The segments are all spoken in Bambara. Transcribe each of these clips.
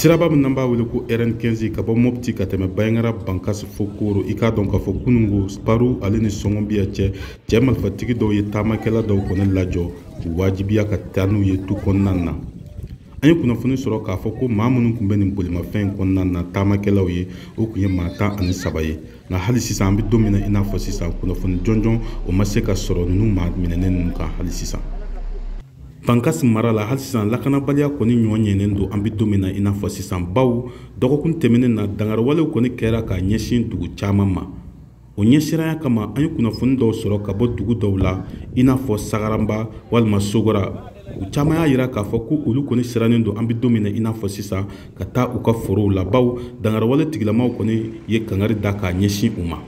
Siraba min n'an b'a wele ko RN15 ka bɔ Mopti ka tɛmɛ Bandiagara Bankass fo Koro, i k'a dɔn k'a fɔ kunungo Paru ale ni Sɔngɔnbiya cɛ, cɛ marifatigi dɔw ye taamakɛla dɔw kɔni lajɔ k'u wajibiya ka taa n'u ye tu kɔnɔna na. An ye kunnafoni sɔrɔ k'a fɔ ko maa minnu tun bɛ nin bolimafɛn in kɔnɔna na taamakɛlaw ye, o tun ye maa 13 ye. Nka hali sisan an bɛ don min na i n'a fɔ sisan, kunnafoni jɔnjɔn o ma se ka sɔrɔ ninnu maa minɛnen ninnu kan hali sisan. Bankass mara la hali sisan lakanabaliya kɔni ɲɔ ɲɛnen don an bɛ don min na i n'a fɔ sisan, bawo dɔgɔkun tɛmɛnen na dankariwalew kɔni kɛra ka ɲɛsin dugu caman ma. O ɲɛsiranya kama an ye kunnafoni dɔw sɔrɔ ka bɔ dugu dɔw la i n'a fɔ Sagaranba walima Sogora. U caman y'a yira k'a fɔ ko olu kɔni sirannen don an bɛ don min na i n'a fɔ sisan ka taa u ka forow la, bawo dankariwale tigilamaw kɔni ye kangari da k'a ɲɛsin u ma.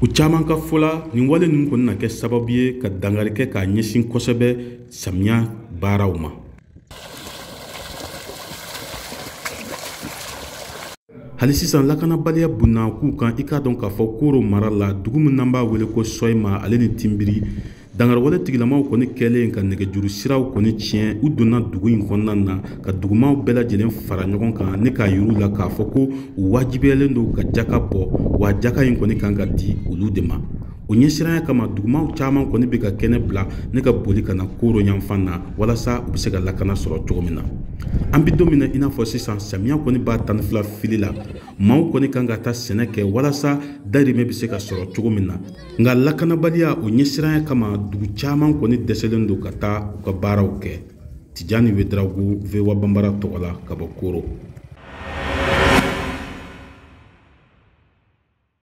U caman ka fɔ la, nin wale ninnu kɔni na kɛ sababu ye ka dankari kɛ k'a ɲɛsin kosɛbɛ samiya baaraw ma. Hali sisan lakanabaliya bunna k'u kan, i k'a dɔn k'a fɔ Koro mara la, dugu min n'an b'a wele ko Sɔyima ale ni Tinbiri, dankariwale tigilamaw kɔni kɛlen ka nɛgɛjuru siraw kɔni tiɲɛ, u donna dugu in kɔnɔna na ka dugumaw bɛɛ lajɛlen fara ɲɔgɔn kan ne k'a yir'u la k'a fɔ ko u wajibiyalen don ka jaka bɔ, wa jaka in kɔni kan ka di olu de ma. O ɲɛsiranya kama dugumaw caman kɔni bɛ ka kɛnɛ bila ne ka boli ka na Koro yanfan na walasa u bɛ se ka lakana sɔrɔ cogo min na. An bɛ don min na i n'a fɔ sisan, samiya kɔni b'a 12 fili la, maaw kɔni kan ka taa sɛnɛ kɛ walasa dahirimɛ bɛ se ka sɔrɔ cogo min na. Nka lakanabaliya o ɲɛsiranya kama dugu caman kɔni dɛsɛlen don ka taa u ka baaraw kɛ. Tijani Ouédraogo, VOA Bambara tɔgɔ la ka bɔ Koro.